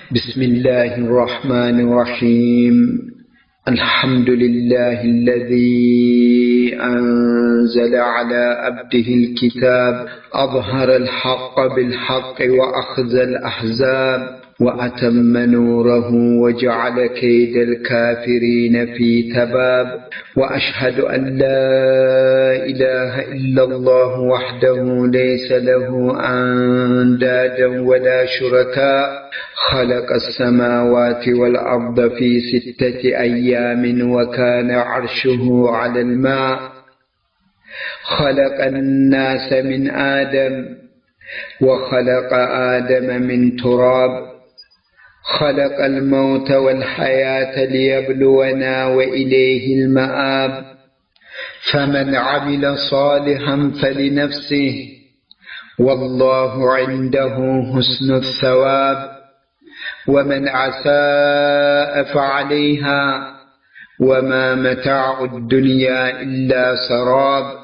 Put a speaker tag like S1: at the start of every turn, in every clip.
S1: بسم الله الرحمن الرحيم. الحمد لله الذي أنزل على عبده الكتاب، أظهر الحق بالحق وأخزى الأحزاب، وأتم نوره وجعل كيد الكافرين في تباب. وأشهد أن لا إله إلا الله وحده ليس له أندادا ولا شركاء، خلق السماوات والأرض في 6 أيام وكان عرشه على الماء، خلق الناس من آدم وخلق آدم من تراب، خلق الموت والحياة ليبلونا وإليه المآب. فمن عمل صالحا فلنفسه والله عنده حسن الثواب، ومن أساء فعليها وما متاع الدنيا إلا سراب.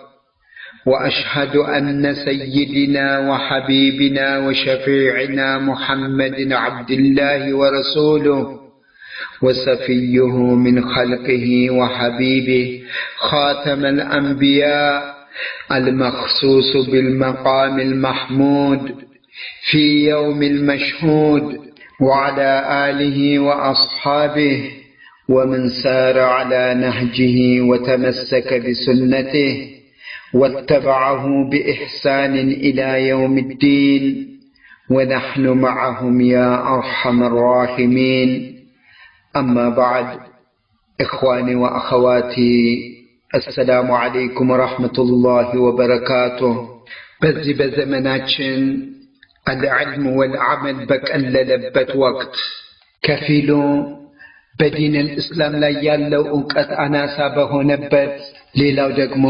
S1: وأشهد أن سيدنا وحبيبنا وشفيعنا محمد عبد الله ورسوله وصفيه من خلقه وحبيبه، خاتم الأنبياء المخصوص بالمقام المحمود في يوم المشهود، وعلى آله وأصحابه ومن سار على نهجه وتمسك بسنته واتبعه بإحسان إلى يوم الدين، ونحن معهم يا أرحم الراحمين. أما بعد، إخواني وأخواتي، السلام عليكم ورحمة الله وبركاته. በዚህ በዘመናችን العلم والعمل በቀለለበት ወቅት ከፊሉ በዲን الإسلام ላይ ያለው እውቀት አናሳ በሆነበት፣ ሌላው ደግሞ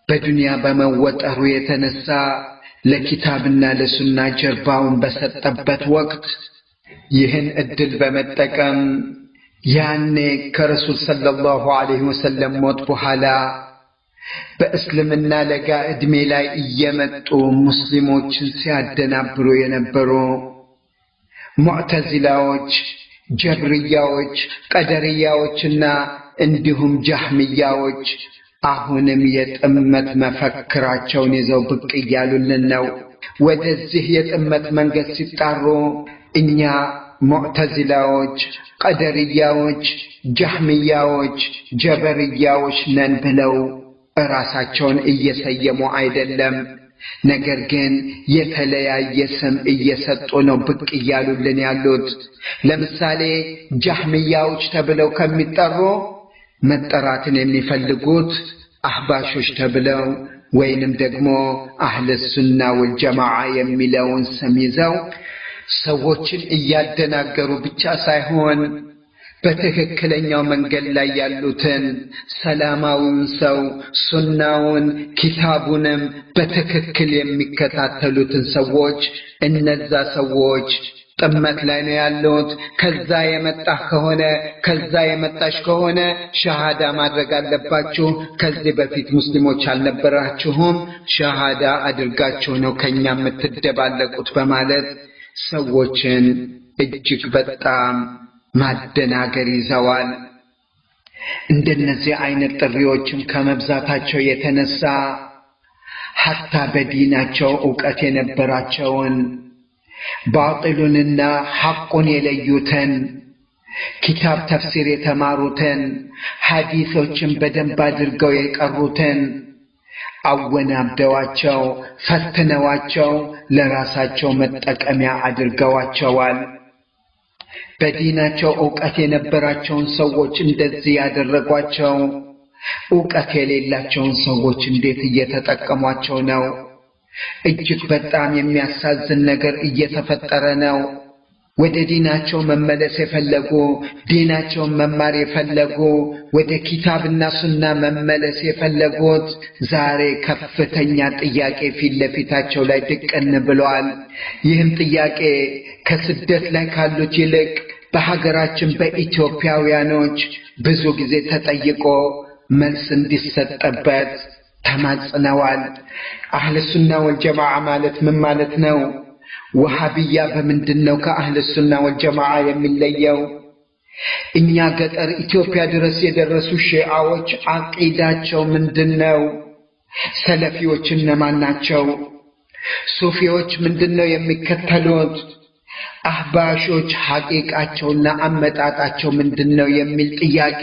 S1: በዱንያ በመወጠሩ የተነሳ ለኪታብና ለሱና ጀርባውን በሰጠበት ወቅት ይህን እድል በመጠቀም ያኔ ከረሱል ሰለላሁ ዐለይሂ ወሰለም ሞት በኋላ በእስልምና ለጋ እድሜ ላይ እየመጡ ሙስሊሞችን ሲያደናብሩ የነበሩ ሙዕተዚላዎች፣ ጀብርያዎች፣ ቀደርያዎችና እንዲሁም ጃህሚያዎች አሁንም የጥመት መፈክራቸውን ይዘው ብቅ እያሉልን ነው። ወደዚህ የጥመት መንገድ ሲጣሩ እኛ ሙዕተዚላዎች፣ ቀደርያዎች፣ ጃህሚያዎች፣ ጀበርያዎች ነን ብለው እራሳቸውን እየሰየሙ አይደለም፣ ነገር ግን የተለያየ ስም እየሰጡ ነው ብቅ እያሉልን ያሉት። ለምሳሌ ጃህሚያዎች ተብለው ከሚጠሩ መጠራትን የሚፈልጉት አህባሾች ተብለው ወይንም ደግሞ አህለ ሱና ወልጀማዓ የሚለውን ስም ይዘው ሰዎችን እያደናገሩ ብቻ ሳይሆን በትክክለኛው መንገድ ላይ ያሉትን ሰላማዊውን ሰው ሱናውን ኪታቡንም በትክክል የሚከታተሉትን ሰዎች እነዛ ሰዎች ጥመት ላይ ነው ያሉት፣ ከዛ የመጣ ከሆነ ከዛ የመጣሽ ከሆነ ሸሃዳ ማድረግ አለባችሁ፣ ከዚህ በፊት ሙስሊሞች አልነበራችሁም፣ ሸሃዳ አድርጋችሁ ነው ከኛ የምትደባለቁት በማለት ሰዎችን እጅግ በጣም ማደናገር ይዘዋል። እንደነዚህ አይነት ጥሪዎችም ከመብዛታቸው የተነሳ ሐታ በዲናቸው እውቀት የነበራቸውን ባጢሉንና ሐቁን የለዩትን ኪታብ ተፍሲር የተማሩትን ሐዲሶችን በደንብ አድርገው የቀሩትን አወናብደዋቸው ፈትነዋቸው ለራሳቸው መጠቀሚያ አድርገዋቸዋል። በዲናቸው እውቀት የነበራቸውን ሰዎች እንደዚህ ያደረጓቸው እውቀት የሌላቸውን ሰዎች እንዴት እየተጠቀሟቸው ነው? እጅግ በጣም የሚያሳዝን ነገር እየተፈጠረ ነው። ወደ ዲናቸው መመለስ የፈለጉ ዲናቸውን መማር የፈለጉ ወደ ኪታብና ሱና መመለስ የፈለጉት ዛሬ ከፍተኛ ጥያቄ ፊት ለፊታቸው ላይ ድቅን ብሏል። ይህም ጥያቄ ከስደት ላይ ካሉት ይልቅ በሀገራችን በኢትዮጵያውያኖች ብዙ ጊዜ ተጠይቆ መልስ እንዲሰጥበት ተማጽነዋል። አህለ ሱና ወልጀማዓ ማለት ምን ማለት ነው? ወሃቢያ በምንድነው ከአህለ ሱና ወልጀማዓ የሚለየው? እኛ ገጠር ኢትዮጵያ ድረስ የደረሱ ሺዓዎች አቂዳቸው ምንድነው? ሰለፊዎች እነማን ናቸው? ሱፊዎች ምንድነው የሚከተሉት? አህባሾች ሐቂቃቸውና አመጣጣቸው ምንድነው የሚል ጥያቄ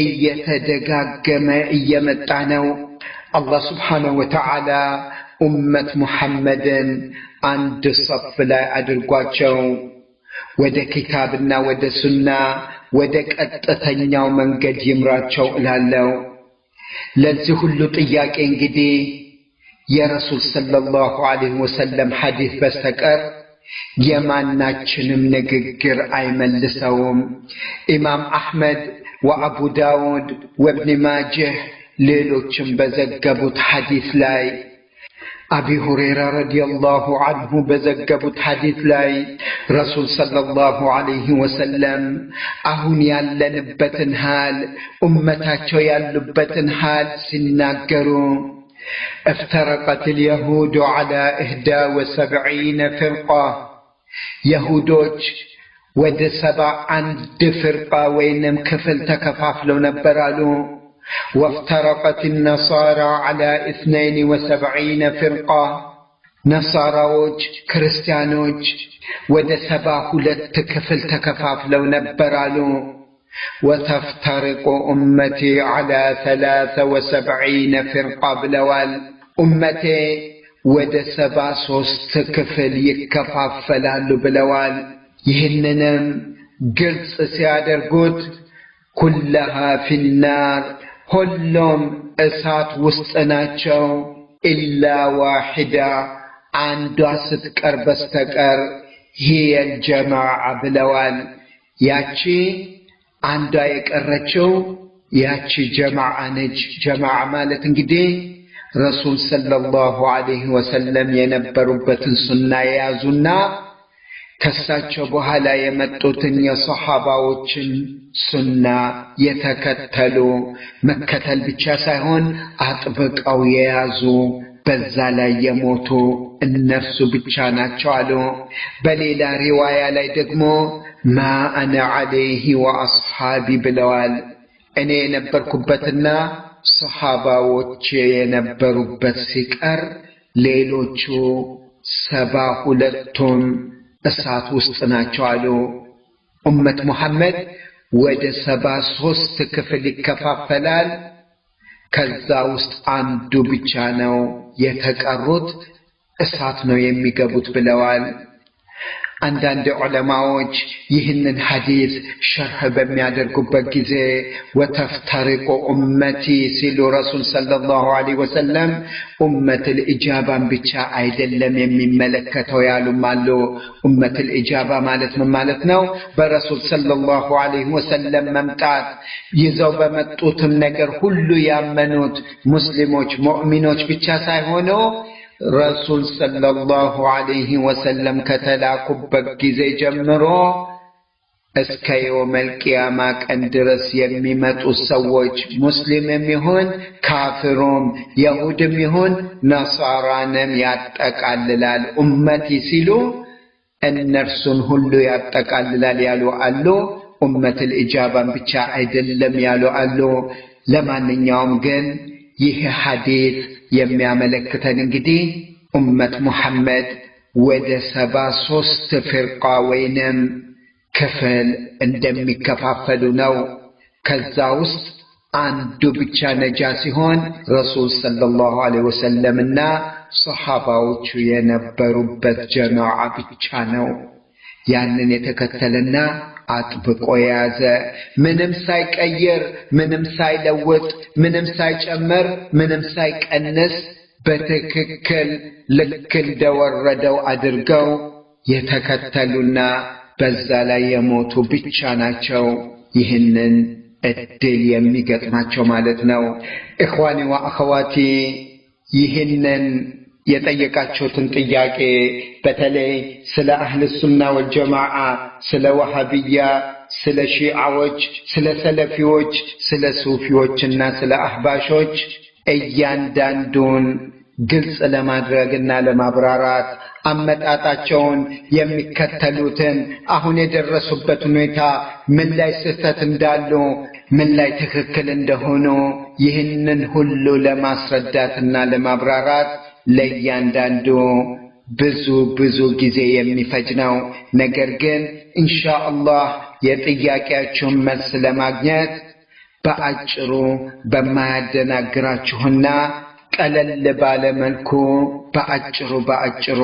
S1: እየተደጋገመ እየመጣ ነው። አላህ Subhanahu Wa Ta'ala ኡመት ሙሐመድን አንድ ሰፍ ላይ አድርጓቸው ወደ ኪታብና ወደ ሱና ወደ ቀጥተኛው መንገድ ይምራቸው እላለሁ። ለዚህ ሁሉ ጥያቄ እንግዲህ የረሱል ሰለላሁ ዐለይሂ ወሰለም ሐዲስ በስተቀር የማናችንም ንግግር አይመልሰውም። ኢማም አሕመድ ወአቡ ዳውድ ወኢብን ማጅህ ሌሎችም በዘገቡት ሐዲስ ላይ አቢ ሁረይራ ረዲየላሁ ዐንሁ በዘገቡት ሐዲስ ላይ ረሱል ሰለላሁ ዐለይሂ ወሰለም አሁን ያለንበትን ሐል ኡመታቸው ያሉበትን ሐል ሲናገሩ افترقت اليهود على 71 فرقة يهودوች ወደ 71 ፍርቃ ወይንም ክፍል ተከፋፍለው ነበር አሉ። وافترقت النصارى على 72 فرقة ነሳራዎች ክርስቲያኖች ወደ 72 ክፍል ተከፋፍለው ነበር አሉ። وتفترق أمتي على 73 فرقة ብለዋል። ኡመቴ ወደ 73 ክፍል ይከፋፈላሉ ብለዋል። ይህንንም ግልጽ ሲያደርጉት ኩለሃ ፊናር ሁሉም እሳት ውስጥ ናቸው ኢላ ዋሂዳ አንዷ ስትቀር በስተቀር هي الجماعة ብለዋል። ያቺ አንዷ የቀረችው ያቺ ጀማዓ ነች። ጀማዓ ማለት እንግዲህ ረሱል ሰለላሁ ዐለይሂ ወሰለም የነበሩበትን ሱና የያዙና ከሳቸው በኋላ የመጡትን የሰሃባዎችን ሱና የተከተሉ መከተል ብቻ ሳይሆን አጥብቀው የያዙ በዛ ላይ የሞቱ እነርሱ ብቻ ናቸው አሉ። በሌላ ሪዋያ ላይ ደግሞ ማ አነ ዐለይሂ ወአስሐቢ ብለዋል። እኔ የነበርኩበትና ሰሃባዎች የነበሩበት ሲቀር ሌሎቹ 72ቱም እሳት ውስጥ ናቸው አሉ። ኡመት ሙሐመድ ወደ 73 ክፍል ይከፋፈላል። ከዛ ውስጥ አንዱ ብቻ ነው የተቀሩት እሳት ነው የሚገቡት ብለዋል። አንዳንድ ዑለማዎች ይህንን ሐዲስ ሸርህ በሚያደርጉበት ጊዜ ወተፍተሪቁ ኡመቲ ሲሉ ረሱል ሰለላሁ ዐለይሂ ወሰለም ኡመተል ኢጃባን ብቻ አይደለም የሚመለከተው ያሉም አሉ። ኡመተል ኢጃባ ማለት ምን ማለት ነው? በረሱል ሰለላሁ ዐለይሂ ወሰለም መምጣት ይዘው በመጡትም ነገር ሁሉ ያመኑት ሙስሊሞች ሙእሚኖች ብቻ ሳይሆኑ ረሱል ሰለላሁ ዐለይሂ ወሰለም ከተላኩበት ጊዜ ጀምሮ እስከ የውመል ቂያማ ቀን ድረስ የሚመጡ ሰዎች ሙስሊምም ይሁን ካፊሩም ይሁድም ይሁን ነሳራንም ያጠቃልላል። ኡመቲ ሲሉ እነርሱን ሁሉ ያጠቃልላል ያሉ አሉ። ኡመተል ኢጃባን ብቻ አይደለም ያሉ አሉ። ለማንኛውም ግን ይህ ሐዲስ የሚያመለክተን እንግዲህ ኡመት ሙሐመድ ወደ 73 ፍርቃ ወይንም ክፍል እንደሚከፋፈሉ ነው። ከዛ ውስጥ አንዱ ብቻ ነጃ ሲሆን ረሱል ሰለላሁ ዐለይሂ ወሰለምና ሰሃባዎቹ የነበሩበት ጀማዓ ብቻ ነው። ያንን የተከተለና አጥብቆ የያዘ ምንም ሳይቀይር ምንም ሳይለውጥ ምንም ሳይጨምር ምንም ሳይቀንስ በትክክል ልክ እንደወረደው አድርገው የተከተሉና በዛ ላይ የሞቱ ብቻ ናቸው ይህንን እድል የሚገጥማቸው ማለት ነው። ኢኽዋኒ ወአኸዋቲ ይህንን የጠየቃችሁትን ጥያቄ በተለይ ስለ አህለ ሱና ወልጀማዓ፣ ስለ ወሃቢያ፣ ስለ ሺዓዎች፣ ስለ ሰለፊዎች፣ ስለ ሱፊዎችና ስለ አህባሾች እያንዳንዱን ግልጽ ለማድረግና ለማብራራት አመጣጣቸውን፣ የሚከተሉትን፣ አሁን የደረሱበት ሁኔታ፣ ምን ላይ ስህተት እንዳሉ፣ ምን ላይ ትክክል እንደሆኑ ይህንን ሁሉ ለማስረዳትና ለማብራራት ለእያንዳንዱ ብዙ ብዙ ጊዜ የሚፈጅ ነው። ነገር ግን ኢንሻአላህ የጥያቄያችሁን መልስ ለማግኘት በአጭሩ በማያደናግራችሁና ቀለል ባለ መልኩ በአጭሩ በአጭሩ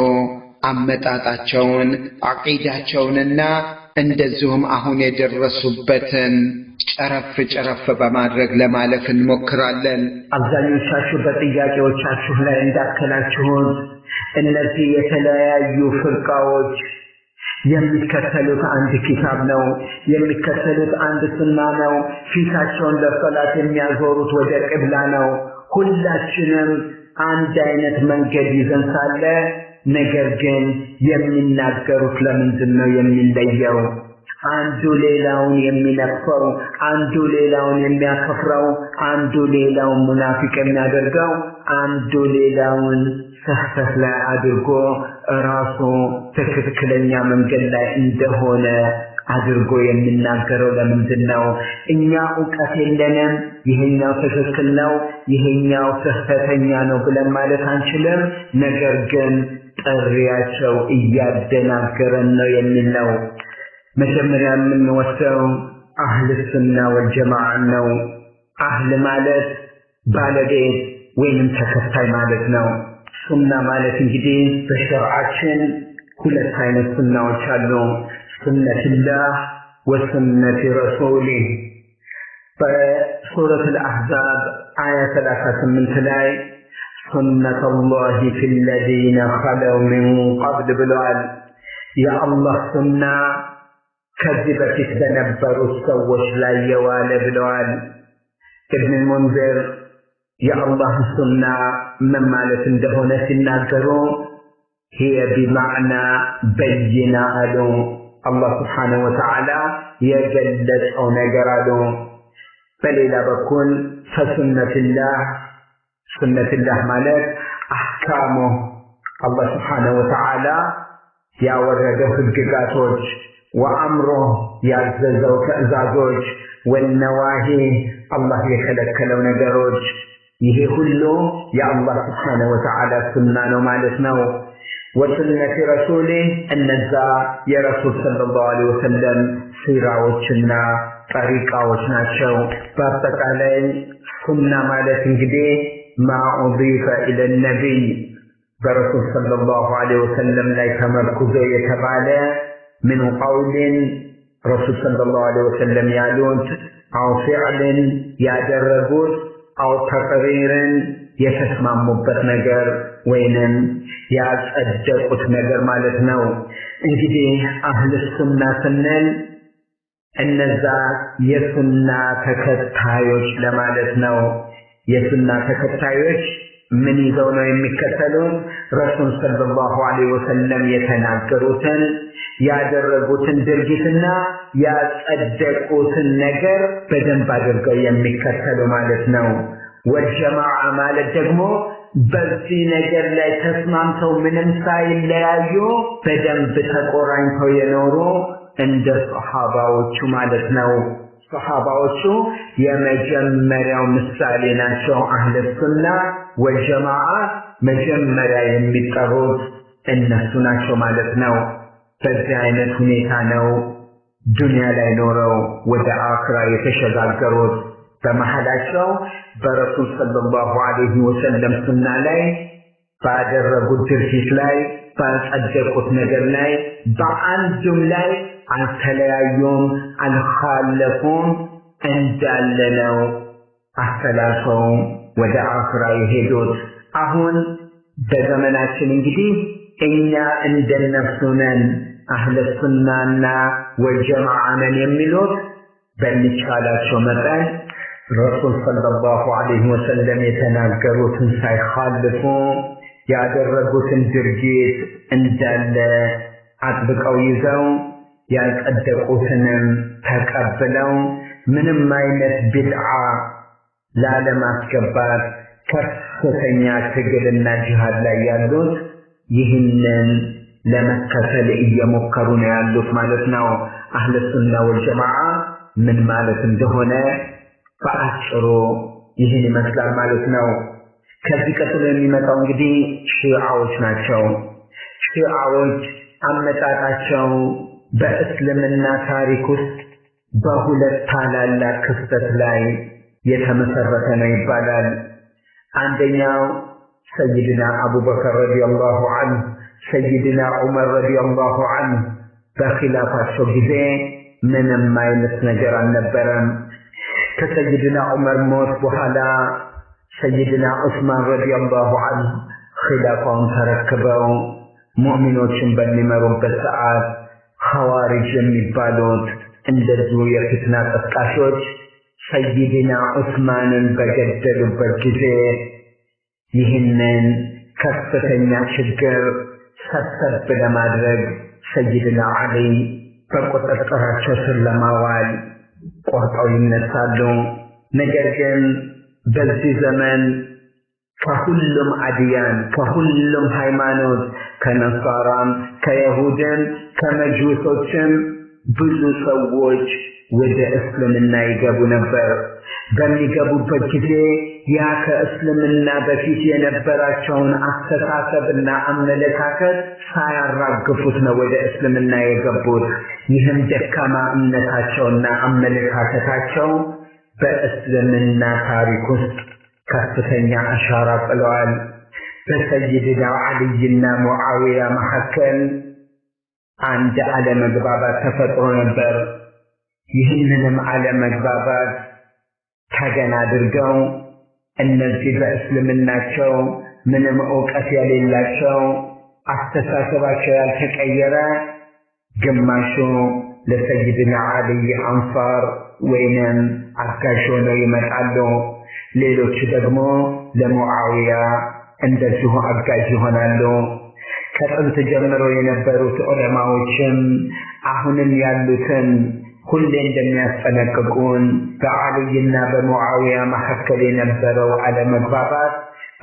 S1: አመጣጣቸውን፣ አቂዳቸውንና እንደዚሁም አሁን የደረሱበትን ጨረፍ ጨረፍ በማድረግ ለማለፍ እንሞክራለን።
S2: አብዛኞቻችሁ በጥያቄዎቻችሁ ላይ እንዳከላችሁት እነዚህ የተለያዩ ፍርቃዎች የሚከተሉት አንድ ኪታብ ነው፣ የሚከተሉት አንድ ሱና ነው፣ ፊታቸውን ለሶላት የሚያዞሩት ወደ ቅብላ ነው። ሁላችንም አንድ አይነት መንገድ ይዘን ሳለ ነገር ግን የሚናገሩት ለምንድን ነው የሚለየው? አንዱ ሌላውን የሚነቅፈው፣ አንዱ ሌላውን የሚያከፍረው፣ አንዱ ሌላውን ሙናፊቅ የሚያደርገው፣ አንዱ ሌላውን ስህተት ላይ አድርጎ ራሱ ትክክለኛ መንገድ ላይ እንደሆነ አድርጎ የሚናገረው ለምንድን ነው? እኛ እውቀት የለንም፣ ይሄኛው ትክክል ነው፣ ይሄኛው ስህተተኛ ነው ብለን ማለት አንችልም። ነገር ግን ጥሪያቸው እያደናገረን ነው የሚል ነው። መጀመሪያ የምንወስደው አህል ሱና ወልጀማዓ ነው። አህል ማለት ባለቤት ወይንም ተከታይ ማለት ነው። ሱና ማለት እንግዲህ በሸርዓችን ሁለት አይነት ሱናዎች አሉ። ሱነቱላህ ወሱነት ረሱሊህ። በሱረት አልአሕዛብ አያ 38 ላይ ሱነቱላሂ ፊለዚነ ኸለው ሚን ቀብል ብለዋል። የአላህ ሱና ከዚህ በፊት በነበሩት ሰዎች ላይ የዋለ ብለዋል። ኢብን ሙንዚር የአላህ ሱና ምን ማለት እንደሆነ ሲናገሩ هي بمعنى በይና አሉ። አላህ ስብሓነሁ ወተዓላ የገለጸው ነገር አሉ። በሌላ በኩል ፈሱነትላህ፣ ሱነትላህ ማለት አሕካሙ፣ አላህ ስብሓነሁ ወተዓላ ያወረደው ህግጋቶች፣ ወአምሮ ያዘዘው ትዕዛዞች፣ ወነዋሂ አላህ የከለከለው ነገሮች፣ ይሄ ሁሉ የአላህ ስብሓነሁ ወተዓላ ሱና ነው ማለት ነው። ወሱነት ረሱሊህ እነዛ የረሱል ሰለላሁ ዐለይሂ ወሰለም ሲራዎችና ጠሪቃዎች ናቸው። በአጠቃላይ ሱና ማለት እንግዲህ ማ ኡዲፈ ኢለ ነቢይ፣ በረሱል ሰለላሁ ዐለይሂ ወሰለም ላይ ተመርኩዞ የተባለ፣ ምን ቀውልን ረሱል ሰለላሁ ዐለይሂ ወሰለም ያሉት፣ አው ፊዕልን ያደረጉት፣ አው ተቅሪርን የተስማሙበት ነገር ወይንም ያጸደቁት ነገር ማለት ነው። እንግዲህ አህል ሱና ስንል እነዛ የሱና ተከታዮች ለማለት ነው። የሱና ተከታዮች ምን ይዘው ነው የሚከተሉት? ረሱል ሰለላሁ ዐለይሂ ወሰለም የተናገሩትን፣ ያደረጉትን ድርጊትና ያጸደቁትን ነገር በደንብ አድርገው የሚከተሉ ማለት ነው። ወልጀማዓ ማለት ደግሞ በዚህ ነገር ላይ ተስማምተው ምንም ሳይለያዩ በደንብ ተቆራኝተው የኖሩ እንደ ሰሃባዎቹ ማለት ነው። ሰሃባዎቹ የመጀመሪያው ምሳሌ ናቸው። አህለ ሱና ወልጀማዓ መጀመሪያ የሚጠሩት እነሱ ናቸው ማለት ነው። በዚህ አይነት ሁኔታ ነው ዱንያ ላይ ኖረው ወደ አኽራ የተሸጋገሩት። በመሀላቸው በረሱል ሰለላሁ ዐለይሂ ወሰለም ሱና ላይ ባደረጉት ድርጊት ላይ፣ ባጸደቁት ነገር ላይ በአንዱም ላይ አልተለያዩም፣ አልኻለፉም። እንዳለ ነው አስተላልፈው ወደ አኽራ የሄዱት። አሁን በዘመናችን እንግዲህ እኛ እንደነሱ ነን፣ አህለ ሱናና ወልጀማዓ ነን የሚሉት በሚቻላቸው መጠን ረሱል ሰለላሁ ዐለይሂ ወሰለም የተናገሩትን ሳይኻልፉ ያደረጉትን ድርጊት እንዳለ አጥብቀው ይዘው ያጸደቁትንም ተቀብለው ምንም አይነት ቢድዓ ላለማስገባት
S1: ከፍተኛ ትግልና ጂሃድ ላይ ያሉት ይህንን ለመከተል እየሞከሩ ነው ያሉት ማለት ነው። አህለ ሱና ወልጀማዓ ምን ማለት እንደሆነ በአጭሩ ይህን ይመስላል ማለት ነው። ከዚህ ቀጥሎ የሚመጣው እንግዲህ ሺዓዎች ናቸው። ሺዓዎች አመጣጣቸው በእስልምና ታሪክ ውስጥ በሁለት ታላላቅ ክስተት ላይ የተመሰረተ ነው ይባላል። አንደኛው ሰይድና አቡበከር ረዲየላሁ ዐንሁ፣ ሰይድና ዑመር ረዲየላሁ ዐንሁ በኺላፋቸው ጊዜ ምንም አይነት ነገር አልነበረም። ከሰይድና ዑመር ሞት በኋላ ሰይድና ዑስማን ረዲየላሁ ዐንሁ ኺላፋውን ተረክበው ሙእሚኖችን በሚመሩበት ሰዓት ኸዋሪጅ የሚባሉት እንደዚሁ የፊትና ቀስቃሾች ሰይድና ዑስማንን በገደሉበት ጊዜ ይህንን ከፍተኛ ችግር ሰብሰብ ለማድረግ ሰይድና ዓሊ በቁጥጥራቸው ስር ለማዋል ቆርጠው ይነሳሉ። ነገር ግን በዚህ ዘመን ከሁሉም አድያን፣ ከሁሉም ሃይማኖት፣ ከነሳራም፣ ከይሁድም፣ ከመጁሶችም ብዙ ሰዎች ወደ እስልምና ይገቡ ነበር። በሚገቡበት ጊዜ ያ ከእስልምና በፊት የነበራቸውን አስተሳሰብና አመለካከት ሳያራግፉት ነው ወደ እስልምና የገቡት። ይህም ደካማ እምነታቸውና አመለካከታቸው በእስልምና ታሪክ ውስጥ ከፍተኛ አሻራ ጥለዋል። በሰይድና ዓሊይና ሙዓዊያ መካከል አንድ አለመግባባት ተፈጥሮ ነበር። ይህንንም አለመግባባት ተገን አድርገው እነዚህ በእስልምናቸው ምንም እውቀት የሌላቸው፣ አስተሳሰባቸው ያልተቀየረ ግማሹ ለሰይድና ዓሊይ አንሳር ወይንም አጋዥ ሆነው ይመጣሉ። ሌሎቹ ደግሞ ለሙዓዊያ እንደዚሁ አጋዥ ይሆናሉ። ከጥንት ጀምሮ የነበሩት ዑለማዎችም አሁንም ያሉትን ሁሌ እንደሚያስጠነቅቁን በዓሊይና በሙዓዊያ መካከል የነበረው አለመግባባት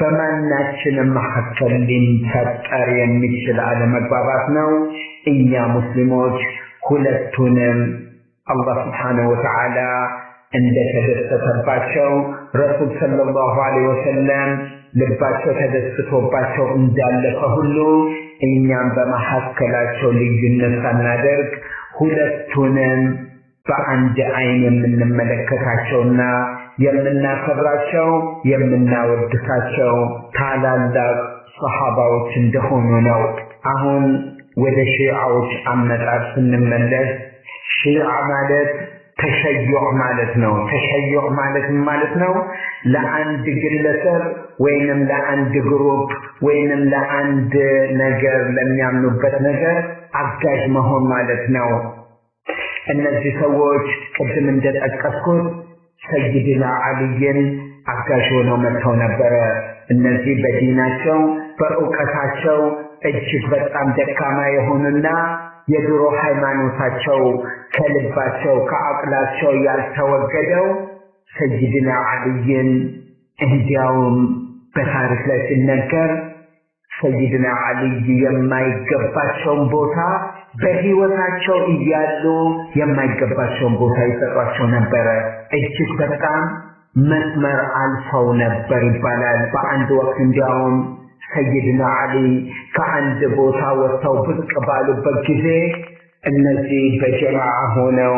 S1: በማናችንም መካከል ሊፈጠር የሚችል አለመግባባት ነው። እኛ ሙስሊሞች ሁለቱንም አላህ ስብሓነሁ ወተዓላ እንደተደሰተባቸው፣ ረሱል ሰለላሁ ዐለይሂ ወሰለም ልባቸው ተደስቶባቸው እንዳለፈ ሁሉ እኛም በመካከላቸው ልዩነት ሳናደርግ ሁለቱንም በአንድ አይን የምንመለከታቸውና የምናከብራቸው የምናወድሳቸው ታላላቅ ሰሃባዎች እንደሆኑ ነው። አሁን ወደ ሺዓዎች አመጣጥ ስንመለስ ሺዓ ማለት ተሸዩዕ ማለት ነው። ተሸዩዕ ማለት ምን ማለት ነው? ለአንድ ግለሰብ ወይንም ለአንድ ግሩፕ ወይንም ለአንድ ነገር፣ ለሚያምኑበት ነገር አጋዥ መሆን ማለት ነው። እነዚህ ሰዎች ቅድም እንደጠቀስኩት ሰይድና ዓሊይን አጋዥ ሆነው መጥተው ነበረ። እነዚህ በዲናቸው በእውቀታቸው እጅግ በጣም ደካማ የሆኑና የድሮ ሃይማኖታቸው ከልባቸው ከአቅላቸው ያልተወገደው ሰይድና ዓሊይን እንዲያውም በታሪክ ላይ ሲነገር ሰይድና ዓሊይ የማይገባቸውን ቦታ በህይወታቸው እያሉ የማይገባቸውን ቦታ ይሰጧቸው ነበረ። እጅግ በጣም መስመር አልፈው ነበር ይባላል። በአንድ ወቅት እንዲያውም ሰይድና ዓሊ ከአንድ ቦታ ወጥተው ብቅ ባሉበት ጊዜ እነዚህ በጀማዓ ሆነው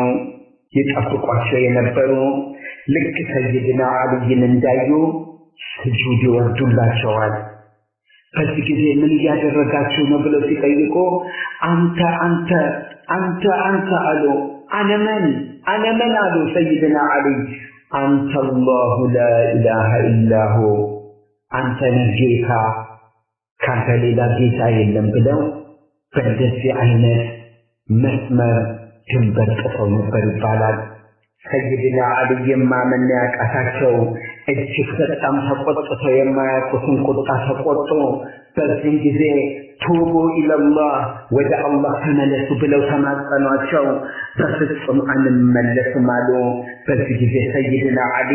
S1: ይጠብቋቸው የነበሩ ልክ ሰይድና ዓሊይን እንዳዩ ስጁድ ይወርዱላቸዋል። በዚህ ጊዜ ምን እያደረጋችሁ ነው ብለው ሲጠይቁ አንተ አንተ አንተ አንተ አሉ። አነመን አነመን አሉ ሰይድና ዓሊይ። አንተ አላሁ ላ ኢላሃ ኢላሁ፣ አንተ ነህ ጌታ፣ ካንተ ሌላ ጌታ የለም ብለው በእንደዚህ አይነት መስመር ድንበር ጥሰው ነበር ይባላል። ሰይድና ዓሊይም ማመን ያቃታቸው እጅግ በጣም ተቆጥተው የማያውቁትን ቁጣ ተቆጡ። በዚህም ጊዜ ቱቡ ኢለላህ ወደ አላህ ተመለሱ ብለው ተማጸኗቸው። በፍጹም አንመለስም አሉ። በዚህ ጊዜ ሰይድና ዓሊ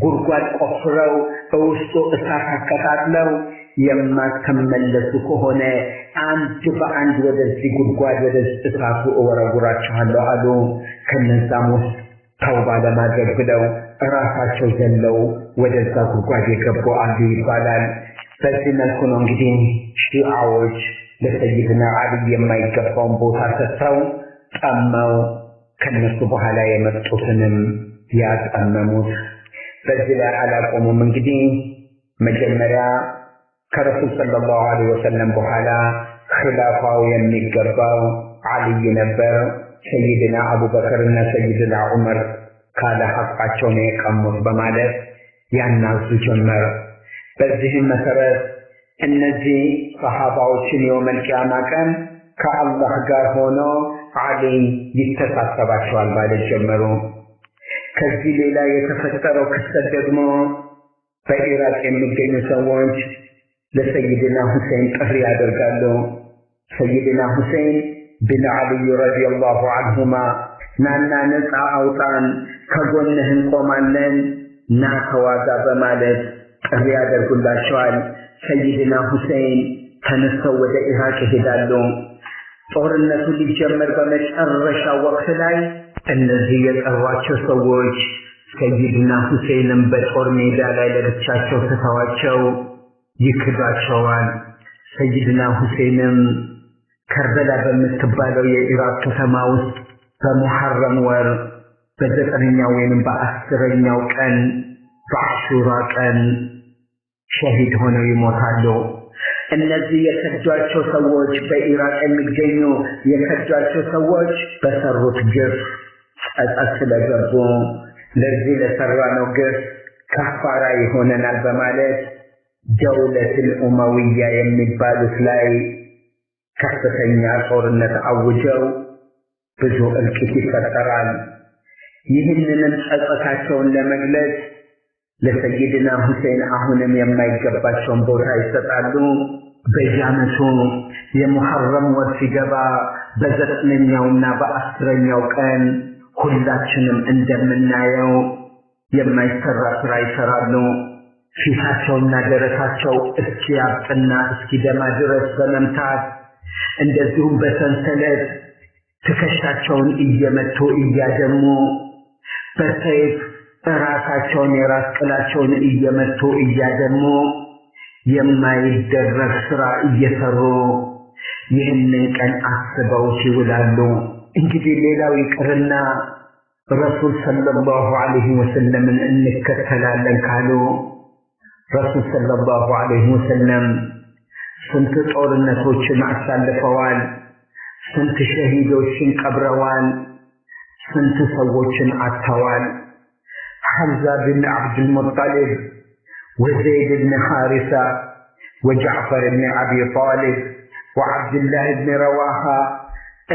S1: ጉድጓድ ቆፍረው በውስጡ እሳት አቀጣጥለው የማትመለሱ ከሆነ አንድ በአንድ ወደዚህ ጉድጓድ ወደ እሳቱ እወረውራችኋለሁ አሉ። ከነዛም ውስጥ ተውባ ለማድረግ ብለው ራሳቸው ዘለው ወደዛ ጉድጓድ የገቡ አሉ ይባላል። በዚህ መልኩ ነው እንግዲህ ሺዓዎች ለሰይድና ዓሊ የማይገባውን ቦታ ሰጥተው ጠመው ከነሱ በኋላ የመጡትንም ያጠመሙት። በዚህ ላይ አላቆሙም። እንግዲህ መጀመሪያ ከረሱል ሰለላሁ ዐለይሂ ወሰለም በኋላ ኺላፋው የሚገባው ዓሊይ ነበር። ሰይድና አቡበክርና ሰይድና ዑመር ካለ ሐቃቸው ነው የቀሙት በማለት ያናዙ ጀመር። በዚህም መሰረት እነዚህ ሰሃባዎችን የውመል ቂያማ ቀን ከአላህ ጋር ሆኖ ዓሊ ይተሳሰባቸዋል ማለት ጀመሩ። ከዚህ ሌላ የተፈጠረው ክስተት ደግሞ በኢራቅ የሚገኙ ሰዎች ለሰይድና ሁሴን ጥሪ ያደርጋሉ። ሰይድና ሁሴን ብን ዓሊይ ረዲየላሁ ዐንሁማ ናና ነፃ አውጣን፣ ከጎንህ እንቆማለን፣ ና ተዋጋ በማለት ጥሪ ያደርጉላቸዋል። ሰይድና ሁሴን ተነስተው ወደ ኢራቅ ይሄዳሉ። ጦርነቱ ሊጀመር በመጨረሻ ወቅት ላይ እነዚህ የጠሯቸው ሰዎች ሰይድና ሁሴንን በጦር ሜዳ ላይ ለብቻቸው ትተዋቸው ይክዷቸዋል። ሰይድና ሁሴንም ከርበላ በምትባለው የኢራቅ ከተማ ውስጥ በሙሐረም ወር በ9ኛው ወይንም በ10ኛው ቀን በአሹራ ቀን ሸሂድ ሆነው ይሞታሉ። እነዚህ የከዷቸው ሰዎች በኢራቅ የሚገኙ የከዷቸው ሰዎች በሰሩት ግፍ ጸጸት ስለገቡ ለዚህ ለሰራነው ግፍ ከፋራ ይሆነናል በማለት ደውለቱል ኡመዊያ የሚባሉት ላይ ከፍተኛ ጦርነት አውጀው ብዙ እልቂት ይፈጠራል። ይህንንም ጸጸታቸውን ለመግለጽ ለሰይድና ሁሴን አሁንም የማይገባቸውን ቦታ ይሰጣሉ። በየዓመቱ የሙሐረም ወር ሲገባ በ9ኛውና በ10ኛው ቀን ሁላችንም እንደምናየው የማይሰራ ስራ ይሰራሉ። ፊታቸውና ደረታቸው እስኪያብጥና እስኪደማ ድረስ በመምታት እንደዚሁም በሰንሰለት ትከሻቸውን እየመቱ እያደሙ በሰይፍ ራሳቸውን የራስ ቅላቸውን እየመቱ እያደሙ የማይደረግ ስራ እየሰሩ ይህንን ቀን አስበው ይውላሉ። እንግዲህ ሌላው ይቅርና ረሱል ሰለላሁ ዐለይሂ ወሰለምን እንከተላለን ካሉ ረሱል ሰለላሁ ዐለይሂ ወሰለም ስንት ጦርነቶችን አሳልፈዋል፣ ስንት ሸሂዶችን ቀብረዋል፣ ስንት ሰዎችን አጥተዋል። ሐምዛ ብን ዓብድልሙጠሊብ ወዘይድ ብን ሐሪሳ ወጃዕፈር ብን አቢ ጣሊብ ወዓብድላህ ብን ረዋሃ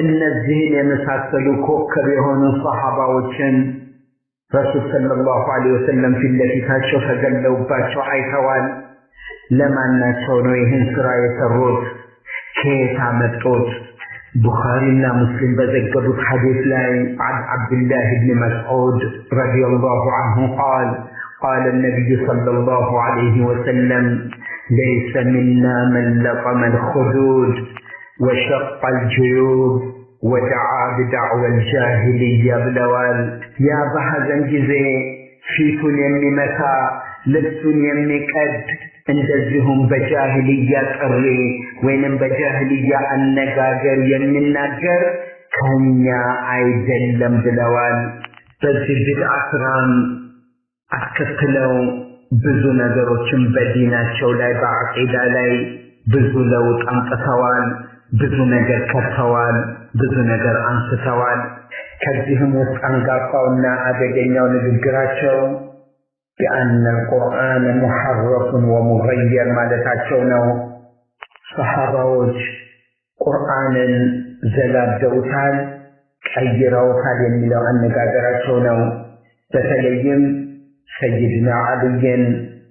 S1: እነዚህን የመሳሰሉ ኮከብ የሆኑ ሰሃባዎችን ረሱል ሰለላሁ ዐለይሂ ወሰለም ፊት ለፊታቸው ተገለውባቸው አይተዋል። ለማናቸው ነው ይህን ስራ የሰሩት? ከየት አመጡት? ቡኻሪና ሙስሊም በዘገቡት ሐዲስ ላይ عن عبد الله بن مسعود رضي الله عنه قال قال النبي صلى الله عليه وسلم ليس منا من لطم الخدود وشق الجيوب ودعا بدعوى الجاهلية ብለዋል። ያ በሐዘን ጊዜ ፊቱን የሚመታ ልብሱን የሚቀድ እንደዚሁም በጃሂልያ ጥሪ ወይንም በጃሂልያ አነጋገር የሚናገር ከኛ አይደለም ብለዋል። በዚህ ቢድዓ ስራም አስከትለው ብዙ ነገሮችን በዲናቸው ላይ በዐቂዳ ላይ ብዙ ለውጥ አምጥተዋል። ብዙ ነገር ከተዋል፣ ብዙ ነገር አንስተዋል። ከዚህም ውስጥ አንጋፋውና አደገኛው ንግግራቸው بأن القرآن محرف ومغير ማለታቸው ነው። ሰሃባዎች ቁርአንን ዘላብደውታል፣ ቀይረውታል የሚለው አነጋገራቸው ነው። በተለይም ሰይድና አልይን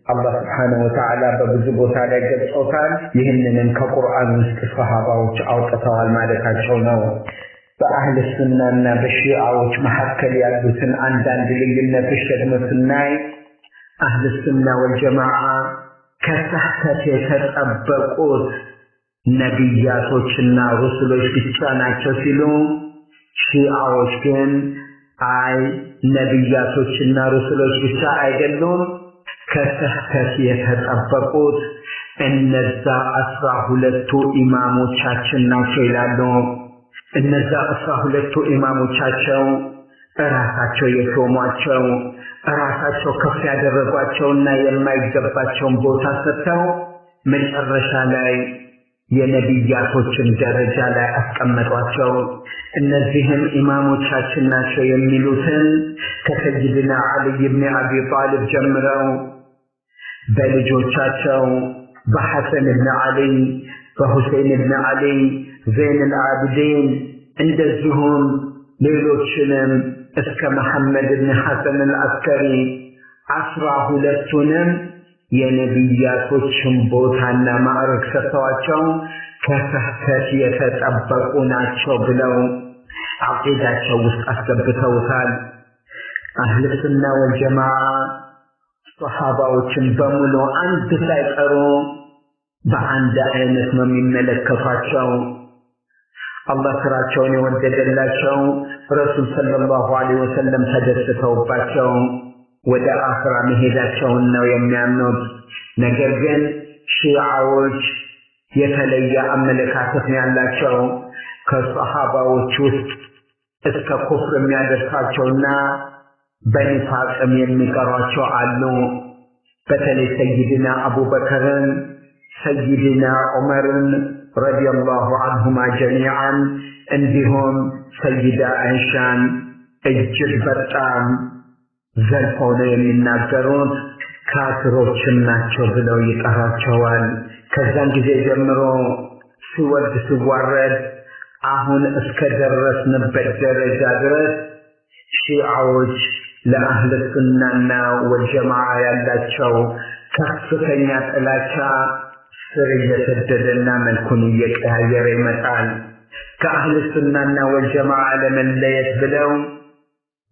S1: አላህ ስብሓነሁ ወተዓላ በብዙ ቦታ ላይ ገልጾታል። ይህንንም ከቁርአን ውስጥ ሰሃባዎች አውጥተዋል ማለታቸው ነው። በአህል ሱናና በሺዓዎች መካከል ያሉትን አንዳንድ ልዩነቶች ደግሞ ስናይ አህል ሱና ወልጀማዓ ከስህተት የተጠበቁት ነቢያቶችና ሩሱሎች ብቻ ናቸው ሲሉ፣ ሺዓዎች ግን አይ ነቢያቶችና ሩሱሎች ብቻ አይደሉም፣ ከስህተት የተጠበቁት እነዛ 12ቱ ኢማሞቻችን ናቸው ይላሉ። እነዛ 12ቱ ኢማሞቻቸው እራሳቸው የሾሟቸው፣ እራሳቸው ከፍ ያደረጓቸውና የማይገባቸውን ቦታ ሰጥተው መጨረሻ ላይ የነቢያቶችን ደረጃ ላይ አስቀመጧቸው። እነዚህም ኢማሞቻችን ናቸው የሚሉትን ከሰይድና አልይ ብን አቢ ጣሊብ ጀምረው በልጆቻቸው በሐሰን ብን አልይ፣ በሁሴን ብን አልይ፣ ዘይን አልዓቢዲን፣ እንደዚሁም ሌሎችንም እስከ መሐመድ ብን ሐሰን አልአስከሪ 12ቱንም የነቢያቶችን ቦታና ማዕረግ ሰጥተዋቸው ከስህተት የተጠበቁ ናቸው ብለው ዓቂዳቸው ውስጥ አስገብተውታል። አህል ሱና ወልጀማዓ ሰሃባዎችን በሙሉ አንድ ሳይቀሩ በአንድ አይነት ነው የሚመለከቷቸው። አላህ ስራቸውን የወደደላቸው፣ ረሱል ሰለላሁ ዐለይሂ ወሰለም ተደስተውባቸው ወደ አኽራ መሄዳቸውን ነው የሚያምኑት። ነገር ግን ሺዓዎች የተለየ አመለካከት ነው ያላቸው። ከሰሃባዎች ውስጥ እስከ ኩፍር የሚያደርሳቸውና በኒፋቅም የሚቀሯቸው አሉ። በተለይ ሰይድና አቡበከርን፣ ሰይድና ዑመርን ረዲየላሁ ዐንሁማ ጀሚዓን፣ እንዲሁም ሰይዳ አይሻን እጅግ በጣም ዘልፈው ነው የሚናገሩት። ካፊሮችም ናቸው ብለው ይጠሯቸዋል። ከዛን ጊዜ ጀምሮ ሲወርድ ሲዋረድ አሁን እስከ ደረስንበት ደረጃ ድረስ ሺዓዎች ለአህል ሱናና ወልጀማዓ ያላቸው ከፍተኛ ጥላቻ ስር እየሰደደና መልኩን እየቀያየረ ይመጣል። ከአህል ሱናና ወልጀማዓ ለመለየት ብለው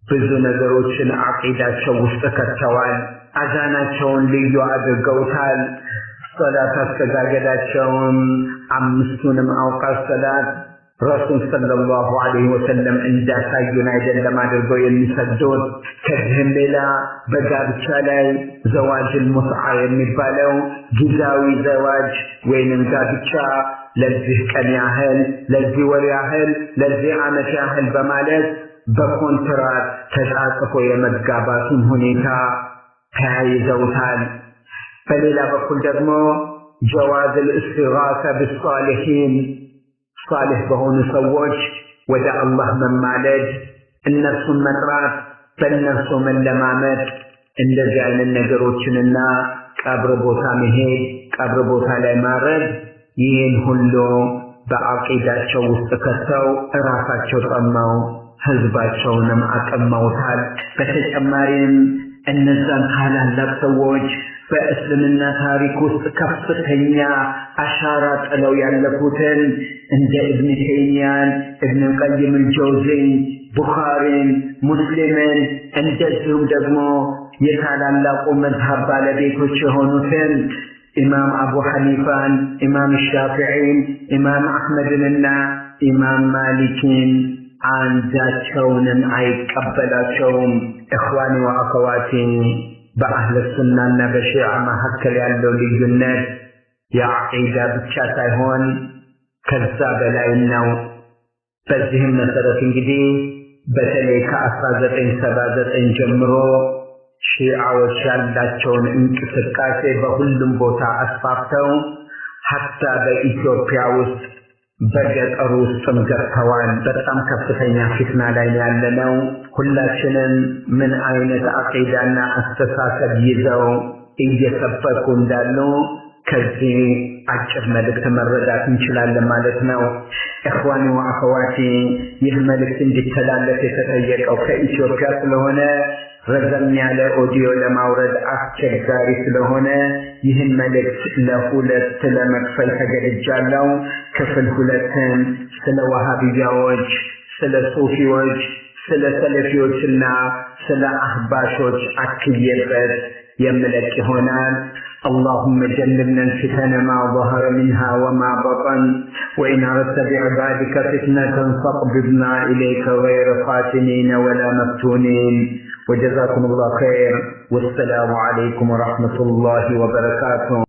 S1: ብዙ ነገሮችን ዓቂዳቸው ውስጥ ከተዋል። አዛናቸውን ልዩ አድርገውታል። ሶላት አስተጋገዳቸውን አምስቱንም አውቃት ሰላት ረሱል ሰለላሁ ዐለይሂ ወሰለም እንዳሳዩን አይደለም አድርገው የሚሰግዱት። ከዚህም ሌላ በጋብቻ ላይ ዘዋጅል ሙትዓ የሚባለው ጊዜያዊ ዘዋጅ ወይንም ጋብቻ ለዚህ ቀን ያህል፣ ለዚህ ወር ያህል፣ ለዚህ ዓመት ያህል በማለት በኮንትራት ተጻጽፎ የመጋባቱን ሁኔታ ተያይዘውታል። በሌላ በኩል ደግሞ ጀዋዝ ልእስቲጋሳ ቢሷሊሒን፣ ሷሊህ በሆኑ ሰዎች ወደ አላህ መማለድ፣ እነርሱን መጥራት፣ በእነርሱ መለማመጥ፣ እንደዚህ አይነት ነገሮችንና ቀብር ቦታ መሄድ፣ ቀብር ቦታ ላይ ማረድ፣ ይህን ሁሉ በዓቂዳቸው ውስጥ ከተው እራሳቸው ጠመው ህዝባቸውንም አጠመውታል። በተጨማሪም እነዛን ታላላቅ ሰዎች፣ በእስልምና ታሪክ ውስጥ ከፍተኛ አሻራ ጥለው ያለፉትን እንደ እብን ተይሚያን፣ እብን ቀይም አልጀውዚ፣ ቡኻሪን፣ ሙስሊምን፣ እንደዚሁም ደግሞ የታላላቁ መዝሀብ ባለቤቶች የሆኑትን ኢማም አቡ ሐኒፋን፣ ኢማም ሻፊዒን፣ ኢማም አሕመድንና ኢማም ማሊክን አንዳቸውንም አይቀበላቸውም። እኽዋኒ ወአኸዋቲ፣ በአህለ ሱናና በሺዓ መካከል ያለው ልዩነት የዓቂዳ ብቻ ሳይሆን ከዛ በላይ ነው። በዚህም መሰረት እንግዲህ በተለይ ከ1979 ጀምሮ ሺዓዎች ያላቸውን እንቅስቃሴ በሁሉም ቦታ አስፋፍተው ሐታ በኢትዮጵያ ውስጥ በገጠሩ ውስጥም ገብተዋል። በጣም ከፍተኛ ፊትና ላይ ያለነው። ሁላችንም ምን አይነት አቂዳና አስተሳሰብ ይዘው እየሰበኩ እንዳሉ ከዚህ አጭር መልእክት መረዳት እንችላለን ማለት ነው። እኽዋኒ ወአኸዋቲ፣ ይህ መልእክት እንዲተላለፍ የተጠየቀው ከኢትዮጵያ ስለሆነ ረዘም ያለ ኦዲዮ ለማውረድ አስቸጋሪ ስለሆነ ይህን መልእክት ለሁለት ለመክፈል ተገድጃለሁ። ክፍል ሁለትን ስለ ወሃቢያዎች፣ ስለ ሱፊዎች፣ ስለ ሰለፊዎችና ስለ አህባሾች አክዬበት የምለቅ ይሆናል። اللهم جنبنا الفتن ما ظهر منها وما بطن، وإن أردت بعبادك فتنة فاقبضنا إليك غير فاتنين ولا مفتونين. وجزاكم الله خير، والسلام عليكم ورحمة الله وبركاته.